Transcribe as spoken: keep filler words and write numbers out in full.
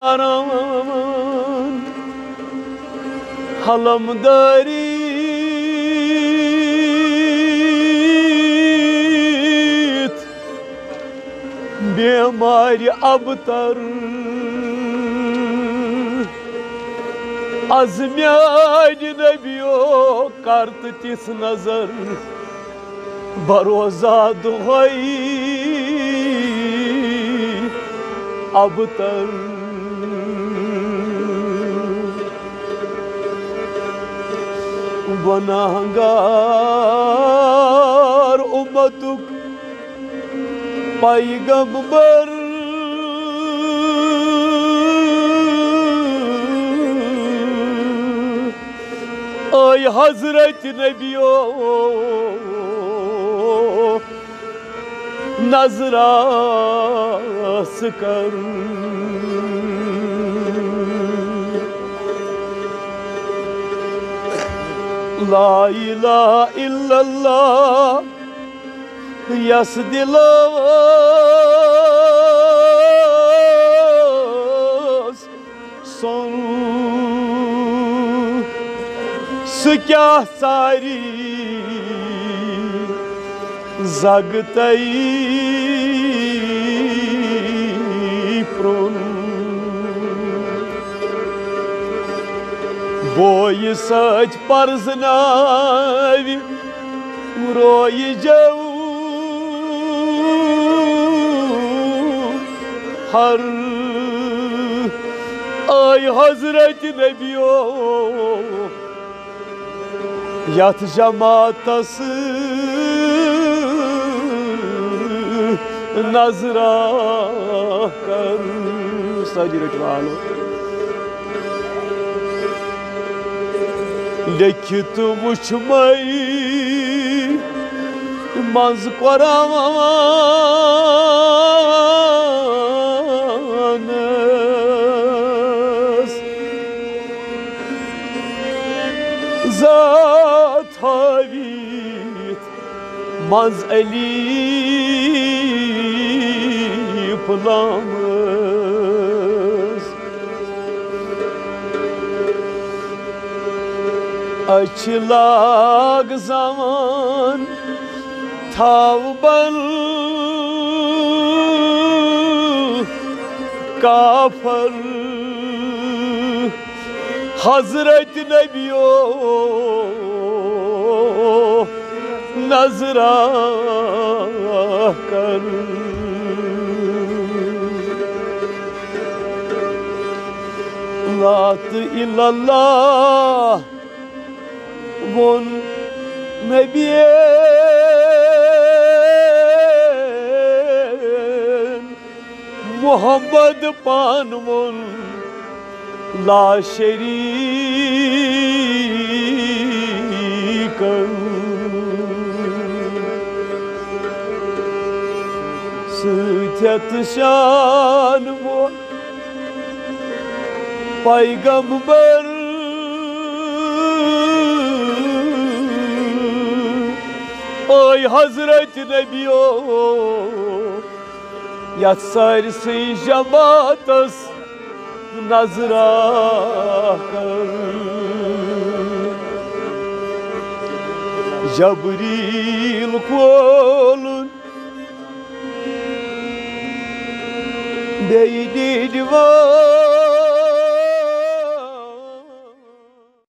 کران حلم دٲری بیمارِ ابتر۔ از میانہِ نبیو کر تہٕ تِژھ نظر، بروزہ دۄہے ابتر۔ گناہگار امتک پیغمبر، اے حضرت نبیو، نظرہ ژٕ کر۔ لا الہ الا اللہ یس دلس سوٚن، سُہ کیٛاہ ژاری زگتَے پرٛوٚن۔ بویہِ سۭتۍ پرزناوِ رویہِ جو ہر۔ اے حضرت نبیو، یتھ جماعتس نظرہ کر۔ سٲری رٔٹِو حالو۔ لیکھِتھ وُچھ مے منٛز قرآنس، ذات ہٲوِتھ منٛز الف لامس۔ أچھ لاگ زوان تھاو بل کافر۔ حضرت نبیو، نظرہ کر۔ لا تہٕ الا اللہ ووٚن نبیَن، محمد پان ووٚن لا شریک۔ سۭتۍ ہٮ۪تھ شان ووٚن پیغمبر، اے حضرت نبیو، یتھ سٲرسٕے جماعتس نظرہ کر۔ جبریل کھولُن بیٚیہِ دِنۍ وٲلۍ